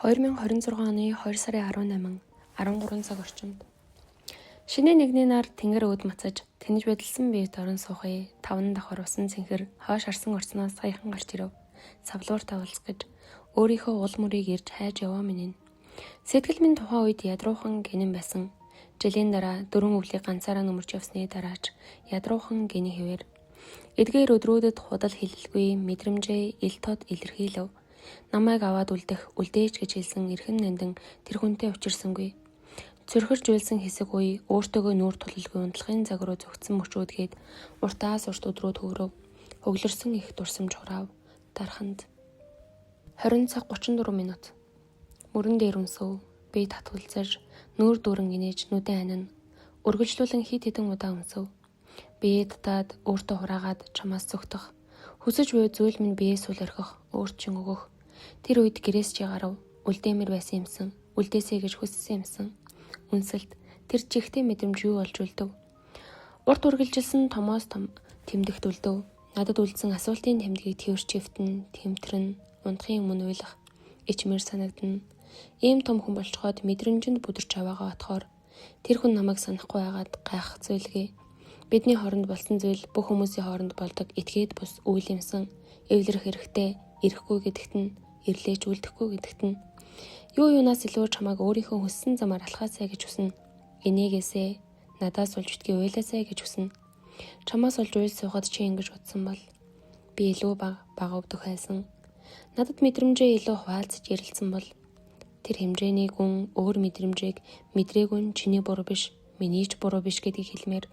2026 оны 2 сарын 18, 13 цаг орчимд. Шинэ нэгний нар тэнгэр өөд мацаж, тэнэж бэдэлсэн биет орон суухыг таван давхар усан цэнхэр хойш харсан орцноос саяхан гарч ирэв. Савлууртай уулзах гэж өөрийнхөө уул мөрийг ирж хайж яваа минь. Сэтгэл минь тухайн үед ядруухан гинэн байсан. Жилийн дараа дөрвөн өвлийг ганцаараа нөмөрч явсны дараач ядруухан гинэн хэвээр. Эдгээр өдрүүдэд худал хэлэлгүй мэдрэмжээ ил тод илэрхийлэв. Намайг аваад үлдэх, үлдээч гэж хэлсэн эрхэм нандин тэр хүнтэй учирсангүй. Цөрхөрж уйлсан хэсэг үе өөртөөгөө нүүр тулалгүй унтлахын цаг руу зөгцсөн мөчүүдгээд уртаас урт өдрүүд хөврөв. Хөглөрсөн их дурсамж хураав. Дарханд 20 цаг 34 минут. Мөрөн дээр үнсөв. Би татгалзаж, нүүр дүүрэн инээж нүдэн анина. Үргэлжлүүлэн хид хідэн удаа үнсөв. Биеэ татаад өөртөө хураагаад чамаас зүгтэх. Хүсэж буй зүйл минь биеэ сул орхих, өөрт чинь өгөх. Тэр үед гэрээс чи гарав. Үлдээмэр байсан юмсан. Үлдээсэй гэж хүссэн юмсан. Үнсэлт тэр чихтэй мэдрэмж юу болж үлдэв? Урт үргэлжилсэн томоос том тэмдэгт үлдэв. Надад үлдсэн асуултын тэмдгийг тэрч чивтэн, тэмтрэн, унтахын өмнө уйлах, ичмэр санагдана. Ийм том хүн болцоход мэдрэмжинд бүдэрч аваагаа отохоор тэр хүн намайг санахгүй байгаад гайхах зүйлгүй. Бидний хооронд болсон зүйл бүх хүмүүсийн хооронд болдог этгээд бус үйл юмсан. Эвлэрэх хэрэгтэй, ирэхгүй гэдэгт нь, ирлээч үлдэхгүй гэдэгт нь. Юу юунаас илүү чамайг өөрийнхөө хүссэн замаар алхаасай гэж хүснэ. Инээгээсээ, надаас болж битгий уйлаасай гэж хүснэ. Чамаас олж уйл суухад чи ингэж утсан бол би илүү бага бага өвдөх байсан. Надад мэдрэмжээ илүү хуваалцаж ярилцсан бол тэр хэмжээний гүн өөр мэдрэмжийг мэдрээгүй нь чиний буруу биш, миний ч буруу биш гэдгийг хэлмээр.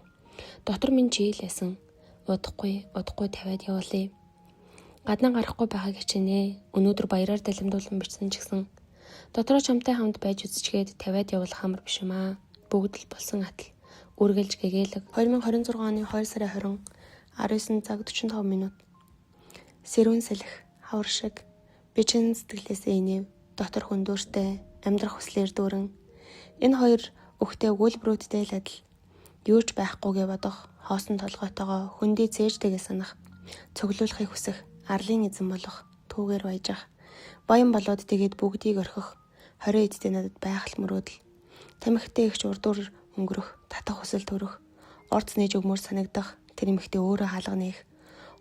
Дотор минь чийлээсэн. Удахгүй, удахгүй тавиад явуулъя. Гаднаа гарахгүй байхыг хичээнэ. Өнөөдөр баяраар далимдуулан бичсэн ч гэсэн дотроо чамтай хамт байж үзчихээд тавиад явуулах амар биш юм аа. Бүгд л болсон атал. Үргэлж гэгээлэг. 2026 оны 2 сарын 20, 19 цаг 45 минут. Сэрүүн сэлэх, хавар шиг би чин сэтгэлээсээ инээв. Дотор хүндүүртэй, амьдрах хүслээр дүүрэн. Энэ хоёр өгтэй өгүүлбэрүүдтэй л адил. Юу ч байхгүйгээ бодох, хоосон толгойтойгоо хөндий цээжтэйгээ санах, цуглуулахыг хүсэх, арлын эзэн болох, түүгээр баяжах, баян болоод тэгээд бүгдийг орхих, 20 эдтэй надад байх л мөрөөдөл. Тамхитай ихч урдуур өнгөрөх, татах хүсэл төрөх, орц нээж өгмөр санагдах, тэр эмэгтэй өөрөө хаалга нээх,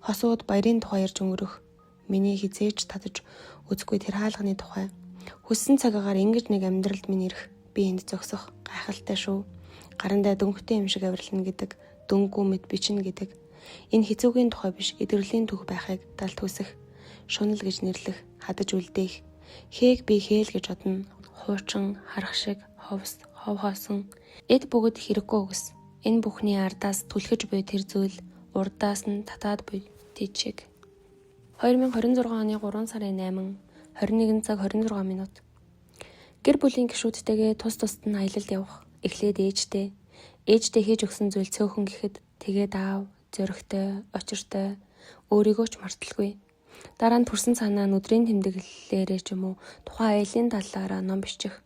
хосууд баярын тухай ярьж өнгөрөх, миний хизээж татаж үзэхгүй тэр хаалганы тухай. Хүссэн цагаагаар ингэж нэг амьдралд минь ирэх, би энд зогсох гайхалтай шүү. Гарандаа дөнгөтэй юм шиг авирлна гэдэг, дөнгөө мэд бичнэ гэдэг. Энэ хэцүүгийн тухай биш, эдгэрлийн түүх байхыг далд хүсэх, шунал гэж нэрлэх, хадаж үлдээх. Хээг би хээл гэж бодно. Хуучин, харах шиг, ховс, хов хоосон. Эд бүгд хэрэггүй үгс. Энэ бүхний ардаас түлхэж буй тэр зүйл урдаас нь татаад буй тэд шиг. 2026 оны 3 сарын 8, 21 цаг 26 минут. Гэр бүлийн гишүүдтэйгээ тус тусад нь аялалд явах. Эхлээд ээжтэй. Ээжтэй хийж өгсөн зүйл цөөхөн гэхэд тэгээд аав, зоригтой, очиртой, өөрийгөө ч марталгүй. Дараа нь төрсөн цаанаа нүдрийн тэмдэглэлээрээ ч юм уу тухайн аяллын талаараа ном бичих,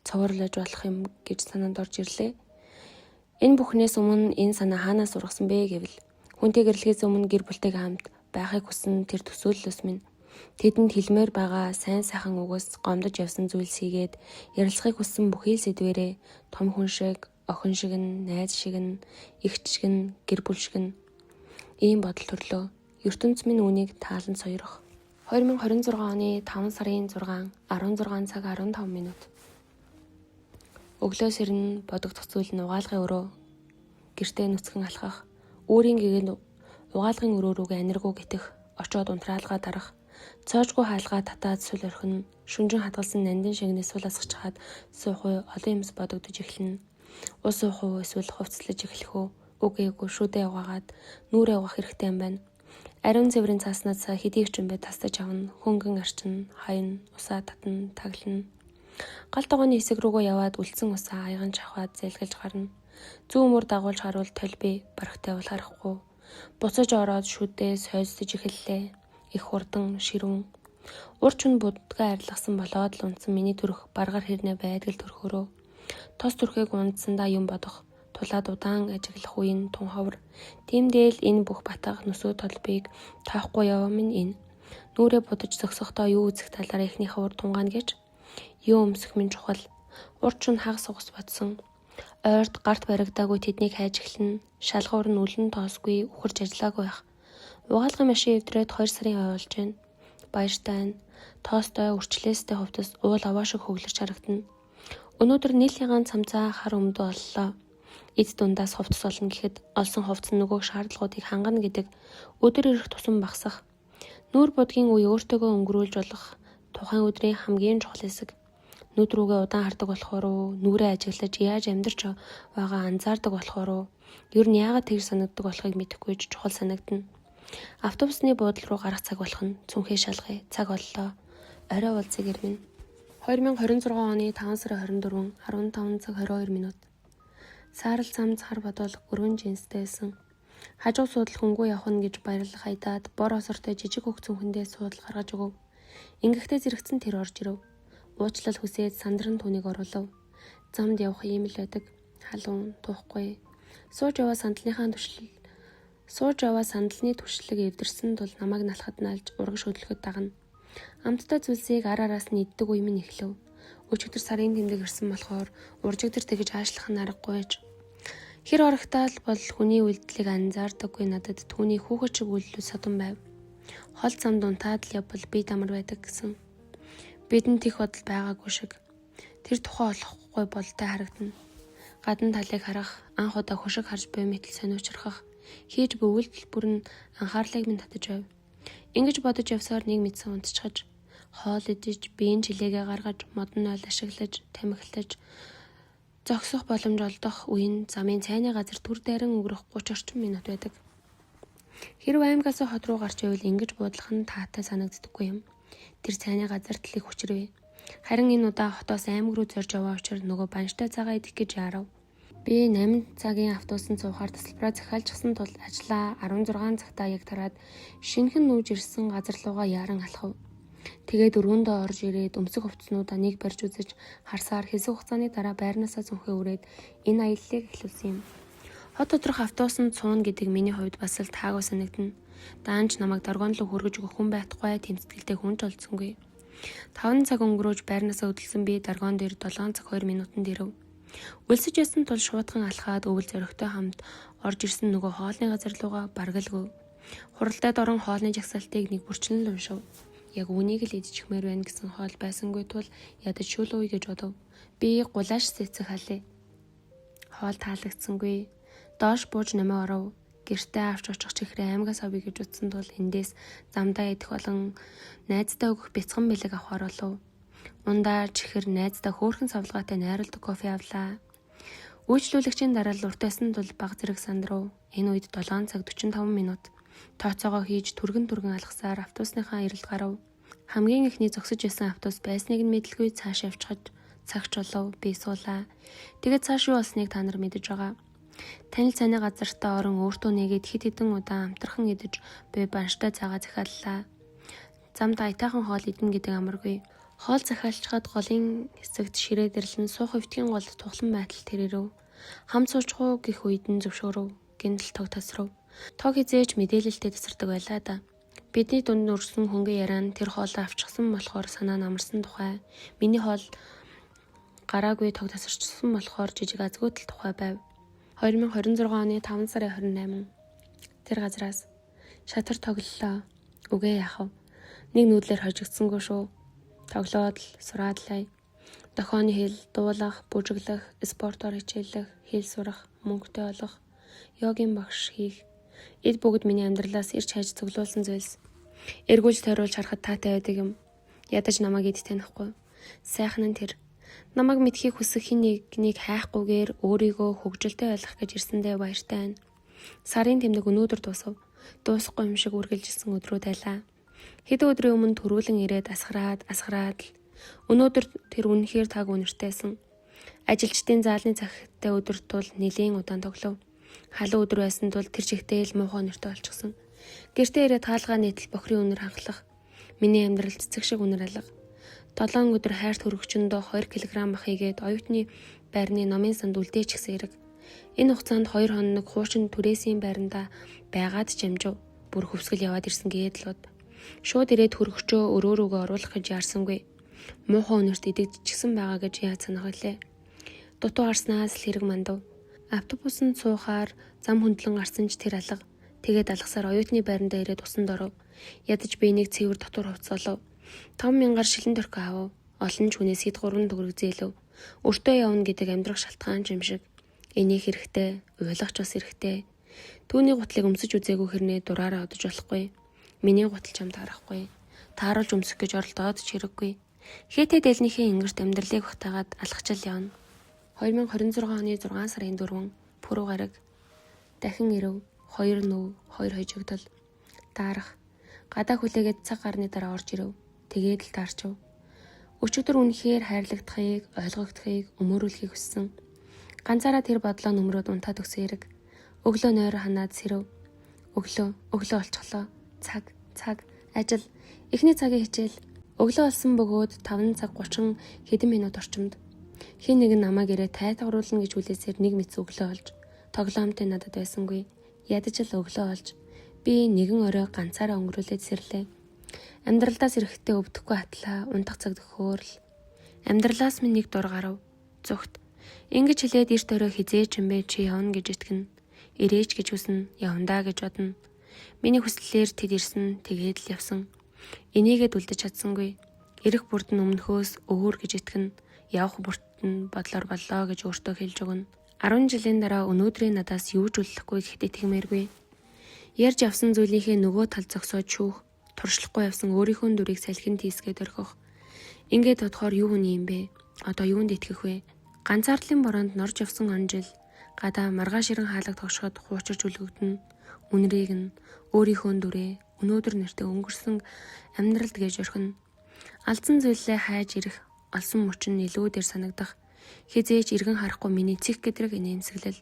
цовруулж болох юм гэж санаанд орж ирлээ. Энэ бүхнээс өмнө энэ санаа хаанаас ургасан бэ гэвэл хүнтэй гэрлэхээс өмнө гэр бүлтэйгээ хамт байхыг хүссэн тэр төсөөллөөс минь. Тэдэнд хэлмээр байгаа сайн сайхан үгээс гомдож явсан зүйлс хийгээд ярилцахыг хүссэн бүхий л сэдвэрээ том хүн шиг, охин шиг нь, найз шиг нь, эгч шиг нь, гэр бүл шиг нь ийм бодол төрлөө. ертөнц минь үүнийг таалан сойрох. 2026 оны 5 сарын 6, 16 цаг 15 минут. Өглөө сэрнэ, бодогдох зүйл нь угаалгын өрөө, гэртээ нүцгэн алхах, үүрийн гэгээн угаалгын өрөө рүүгээ аниргүй гитэх, очоод унтраалгаа дарах, цоожгүй хаалгаа татаад сул орхино, шүнжин хадгалсан нандин шигнээс сул асгачхаад суух уу, олон юмс бодогдож эхэлнэ. Ус уух уу, эсвэл хувцаслаж эхлэх үү, үгүй эгүй шүдээ угаагаад нүрээ угаах хэрэгтэй юм байна. Ариун цэврийн цааснаас хэдий ч юм бэ тастаж авна, хөнгөн арчна, хаяна, усаа татна, таглана. Гал тогооны хэсэг рүүгээ яваад үлдсэн усаа аяган чавхаад зээлгэлж гарна. Зүүн мөр дагуулж харуул толби барагтай бол харахгүй. Буцаж ороод шүдээ сойсдож эхэллээ. Их хурдан, ширүүн. Ур чүн будгаа арилгасан болоод л унтсан миний төрх баргаар хэрнээ байдаг л төрхөөрөө. Тос төрхийг унтсандаа юм бодох, тулаад удаан ажиглах үе нь тун ховор. Тиймдээ л энэ бүх батга нүсүү толбыг тоохгүй яваа минь энэ. Нүрээ будаж зогсохдоо юу үзэх талаар эхнийхээ ур тунгаана гэж. Юу өмсөх минь чухал. Урд шөнө хагас угс бодсон. Ойрд гарт баригдаагүй тэднийг хайж эхэлнэ. Шалгуур нь үлэн тоосгүй үхэрч ажиллаагүй байх. Угаалгын машин эвдрээд 2 сарын ой болж байна. Баяртай байна. Тоостой үрчлээстэй хувцас уул аваа шиг хөглөрч харагдана. Өнөөдөр нийл ягаан цамцаа хар өмдөө оллоо. Эд дундаас хувцас олно гэхэд олсон хувцас нь нөгөөх шаардлагуудыг хангана гэдэг өдөр ирэх тусам багасах. Нүүр будгийн үе өөртөөгөө өнгөрүүлж болох тухайн өдрийн хамгийн чухал хэсэг. Нүд рүүгээ удаан хардаг болохоор уу, нүрээ ажиглаж яаж амьдарч байгаа анзаардаг болохоор уу, ер нь яагаад тэгж санагддаг болохыг мэдэхгүй ч чухал санагдана. Автобусны буудлын руу гарах цаг болох нь цүнхээ шалгая. Цаг боллоо. Орой уулзъя гэрмэн. 2026 оны 5 сарын 24 15 цаг 22 минут. Саарал замд хар бодол өргөн жинстэй байсан. Хажуу суудал хөнгүү явах нь гэж баярлах хайдаад бор осортой жижиг хөх цүнхэндээ суудал гаргаж өгөв. Ингэхдээ зэрэгцэн тэр орж ирэв. Уучлал хүсээд сандран түүнийг оруулав. Замд явах ийм л байдаг. Халуун, тухгүй. Сууж яваа сандалныхаа түшлэл Сууж яваа сандалны түшлэг эвдэрсэн тул намайг налхад налж урагш хөдлөхөд дагна. Амттай зүйлсийг ар араас нь иддэг үе минь эхлэв. Өчигдөр сарын тэмдэг ирсэн болохоор уржигдэр тэгж аашлах нь аргагүй байж. Хэр орогтаал бол хүний үйлдэлийг анзаардаггүй надад түүний хүүхэд шиг үйлдэл содон байв. Хол замд унтаад л явбал би дамар байдаг гэсэн. Бидэнд тех бодол байгаагүй шиг. Тэр тухай олохгүй болтой харагдана. Гадна талыг харах, анх удаа хөшиг харж буй мэтэл сониучрахах, хийж буй үйлдэл бүр нь анхаарлыг минь татаж байв. Ингэж бодож явсаар нэг мэдсэн унтчихаж, хоол идэж, биеийн чилээгээ гаргаж, модон ойл ашиглаж, тамхилаж, зогсох боломж олдох үе нь замын цайны газар түр дайран өнгөрөх 30 орчим минут байдаг. Хэрв аймгаас хот руу гарч ивэл ингэж буудлах нь таатай санагддаггүй юм. Тэр цайны газарт л их хүчрэв. Харин энэ удаа хотоос аймаг руу зорж яваа учраас нөгөө банштай цагаа идэх гэж яарав. Би 8 цагийн автобусанд суухаар тасалбараа захиалчихсан тул ажлаа 16 цагтаа яг тараад шинэхэн нүүж ирсэн газар руугаа яаран алхав. Тэгээд өргөндөө орж ирээд өмсөх хувцснуудаа нэг барьж үзэж харсаар хэсэг хугацааны дараа байрнаасаа зүнхээ үрээд энэ аяллыг эхлүүлсэн юм. Хот доторх автобусанд сууна гэдэг миний хувьд бас л таагүй санагдана. Даанч намайг доргоон руу хүргэж өгөх хүн байтугай тэм сэтгэлтэй хүн ч олдсонгүй. 5 цаг өнгөрөөж байрнаасаа хөдөлсөн би доргоон дээр 7 цаг 2 минутанд ирэв. Өлсөж ясан тул шуудхан алхаад өвөл зоригтой хамт орж ирсэн нөгөө хоолны газар руугаа бараг л гүв. Хуралдаад орон хоолны жагсаалтыг нэг бүрчлэн л уншив. Яг үүнийг л идчихмээр байна гэсэн хоол байсангүй тул ядаж шүл үе гэж бодов. Би гулааш цэцэг халъя. Хоол таалагдсангүй. Доош бууж номоо оров. Гэртээ авч очих чихрээ аймагаас авъя гэж утсан тул эндээс замдаа идэх болон найздаа өгөх бяцхан бэлэг авахар болов. Ундаа чихэр найздаа хөөрхөн савлгаатай найруулдаг кофе авлаа. Үйлчлүүлэгчийн дараа л урт байсан тул баг зэрэг сандрав. Энэ үед 7 цаг 45 минут. Тооцоогоо хийж түргэн түргэн алхасаар автобусныхаа эрэлд гарав. Хамгийн эхний зогсож байсан автобус байсныг нь мэдлгүй цааш явчихад цагч болов. Би суулаа. Тэгээд цааш юу болсныг та нар мэдэж байгаа. Танил цайны газартаа орон өөртөө нэгээд хэд хэдэн удаа амтрхан идэж буй банштай цагаа захиаллаа. Замд аятайхан хоол идэнэ гэдэг амаргүй. Хоол захиалчхад голын хэсэгт ширээ дэрлэн суух эвтгийн голд тухлан байтал тэр ирэв. Хамт суучих уу гэх үед нь зөвшөөрөв. Гинтл тог тасрав. Тог хизээч мэдээлэлтэй тасардаг байлаа да. Бидний дунд нүрсэн хөнгөн яриа нь тэр хоолоо авчихсан болохоор санаа нь амарсан тухай. Миний хоол гараагүй тог тасарчсан болохоор жижиг азгүйтэл тухай байв. 2026 оны 5 сарын 28. Тэр газраас шатар тоглолоо. Үгээ яах вэ? Нэг нүүдлээр хожигдсонгүй шүү. Тоглоод л сураад лай. Дохооны хэл, дуулах, бүжиглэх, спортоор хичээллэх, хэл сурах, мөнгөтэй болох, йогийн багш хийх. Эд бүгд миний амьдралаас ирж хайж цуглуулсан зүйлс. Эргүүлж тойруулж харахад таатай байдаг юм. Ядаж намайг эд танихгүй. Сайхан нь тэр. Намайг мэдхийг хүсэх хэн нэгнийг хайхгүйгээр өөрийгөө хөгжилтэй ойлгох гэж ирсэндээ баяртай байна. Сарын тэмдэг өнөөдөр дуусав. Дуусахгүй юм шиг үргэлжилсэн өдрүүд айлаа. Хэдэн өдрийн өмнө төрүүлэн ирээд асгараад асгараад л өнөөдөр тэр үнэхээр таг үнэртэйсэн. Ажилчдын заалны цагтай өдөр тул нэлийн удаан тоглов. Халуун өдөр байсан тул тэр чигтээ л муухай үнэртэй болчихсон. Гэртээ ирээд хаалгаа нийтэл бохирын үнэр ханхлах. Миний амьдрал цэцэг шиг үнэр алга. 7 өдөр хайрт хөргөчөндөө 2 кг мах хийгээд оюутны байрны номын санд үлдээчихсэн хэрэг. Энэ хугацаанд 2 хоног хуучин түрээсийн байранда байгаад ч амжив. Бүр хөвсгөл яваад ирсэн гээд л бод. Шууд ирээд хөргөчөө өрөө рүүгээ оруулах гэж яарсангүй. Муухай үнэрт идэгдчихсэн байгаа гэж яаж санах вүлээ. Дутуу гарснаас л хэрэг мандав. Автобусанд суухаар зам хөндлөн гарсан ч тэр алга. Тэгээд алгасаар оюутны байрандаа ирээд усанд оров. Ядаж би нэг цэвэр дотор хувцас олов. 5000-аар шилэн дөрхөө авав. Олон ч хүнээс хэд 3 төгрөг зээлв. Өртөө явна гэдэг амьдрах шалтгаан ч юм шиг. Энийг хэрэгтэй, уйлах ч бас хэрэгтэй. Түүний гутлыг өмсөж үзээгүй хэрнээ дураараа одож болохгүй. Миний гутал чам таарахгүй. Тааруулж өмсөх гэж оролдоод ч хэрэггүй. Хэтэ дэлнийхээ ингэрт амьдралыг багтаагаад алхачил явна. 2026 оны 6 сарын 4 пүрэв гараг дахин ирэв 2 нүв 2 хожигдол даарах гадаа хүлээгээд цаг гарны дараа орж ирэв. Тэгээд л таарчв. Өчигдөр үнэхээр хайрлагдахыг, ойлгогдохыг, өмөөрүүлэхийг хүссэн. Ганцаараа тэр бодлоо нөмрөөд унтаад өгсөн хэрэг. Өглөө нойр ханаад сэрэв. Өглөө, өглөө олчихлоо. Цаг, цаг, ажил, эхний цагийн хичээл. Өглөө болсон бөгөөд 5 цаг 30 хэдэн минут орчимд хэн нэгэн намайг ирээ тайтгаруулна гэж хүлээсээр нэг мэт өглөө олж тоглоомтой надад байсангүй. Ядаж л өглөө олж би нэгэн орой ганцаараа өнгөрүүлээд сэрлээ. Амьдралдаас ирэхдээ өвдөхгүй атлаа унтах цаг төхөөр л. Амьдралаас минь нэг дур гарав. Зүгт. Ингэж хэлээд эрт орой хизээ ч юм бэ чи явна гэж итгэнэ. Ирээч гэж хүснэ, явандаа гэж бодно. Миний хүслээр тэд ирсэн, тэгээд л явсан. Энийгэд үлдэж чадсангүй. Ирэх бүрд нь өмнөхөөс өөр гэж итгэнэ. Явах бүрт нь бодлоор боллоо гэж өөртөө хэлж өгнө. 10 жилийн дараа өнөөдрийн надаас юу ч үлдэхгүй гэхэд итгэмээргүй. Ярьж явсан зүйлийнхээ нөгөө тал зогсоод шүүх, туршлахгүй явсан өөрийнхөө дүрийг салхин тийсгээд орхих. Ингээд бодохоор юу хүний юм бэ? Одоо юунд итгэх вэ? Ганцаардлын бороонд норж явсан он жил гадаа маргааш ирэн хаалга тогшоход хуучирч үлгэгдэнэ. Үнрийг нь өөрийнхөө дүрээ өнөөдөр нэртэй өнгөрсөн амьдралд гэж орхино. Алдсан зүйлээ хайж ирэх олсон мөч нь илүү дээр санагдах. Хизээж эргэн харахгүй миний цэг гэдрэг инээмсэглэл.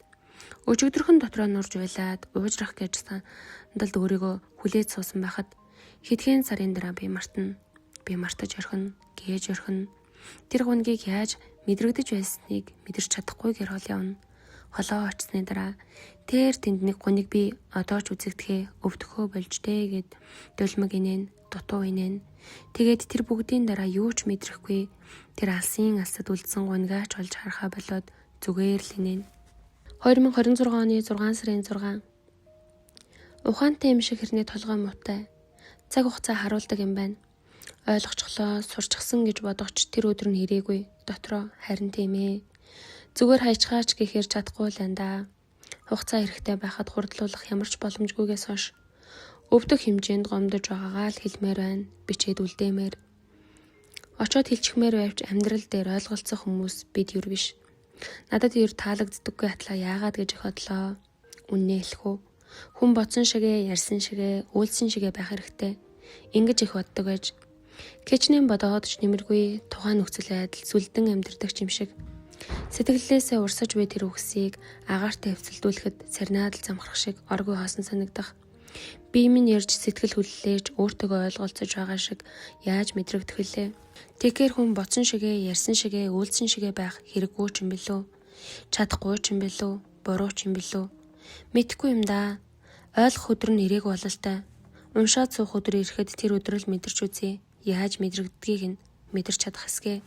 Өчигдөрхөн дотроо нурж уйлаад уужрах гэж сандалд өөрийгөө хүлээж суусан байхад хэдхэн сарын дараа би мартна. Би мартаж орхино, гээж орхино. Тэр гунгийг яаж мэдрэгдэж байсныг мэдэрч чадахгүй гэр хол явна. Холоо очсны дараа тэр тэнд нэг гуниг би одоо ч үзэгдэхээ өвдөхөө болж дээ гэд дулмаг инээн, дутуу инээн. Тэгээд тэр бүгдийн дараа юу ч мэдрэхгүй тэр алсын алсад үлдсэн гунигаач олж харахаа болоод зүгээр л инээн. 2026 оны 6 сарын 6. Ухаантай юм шиг хэрнээ толгой муутай. Цаг хугацаа харуулдаг юм байна. Ойлгочихлоо, сурчсан гэж бодогч тэр өдөр нь ирээгүй. Дотроо харин тийм ээ. Зүгээр хайчхаач гэхээр чадахгүй л энэ да. Хугацаа хэрэгтэй байхад хурдлуулах ямар ч боломжгүйгээс хойш өвдөх хэмжээнд гомдож байгаагаа л хэлмээр байна. Бичээд үлдээмээр. Очоод хэлчихмээр байвч амьдрал дээр ойлголцох хүмүүс бид юр биш. Надад ер таалагддаггүй атлаа яагаад гэж их бодлоо. Үннээ хэлэх үү? Хүн бодсон шигээ, ярьсан шигээ, үйлсэн шигээ байх хэрэгтэй. Ингэж их боддог байж. Кечнэн бодоод ч нэмэргүй тухайн нөхцөл байдал сүлдэн амьдардаг юм шиг. Сэтгэлдээсээ урсаж буй тэр үгсийг агаартай хэвцэлдүүлэхэд сарнаад л замхрах шиг оргүй хоосон санагдах. Бие минь ярьж сэтгэл хүллээж өөртөөгөө ойлголцож байгаа шиг яаж мэдрэгдэх вүлээ? Тэгэхээр хүн бодсон шигээ, ярьсан шигээ, үйлсэн шигээ байх хэрэггүй ч юм билүү? Чадахгүй ч юм билүү? Буруу ч юм билүү? Мэдэхгүй юм да. Ойлгох өдөр нь ирээг бололтой. Уншаад суух өдөр ирэхэд тэр өдөр л мэдэрч үзье. Яаж мэдрэгддгийг нь мэдэрч чадах эсгээ.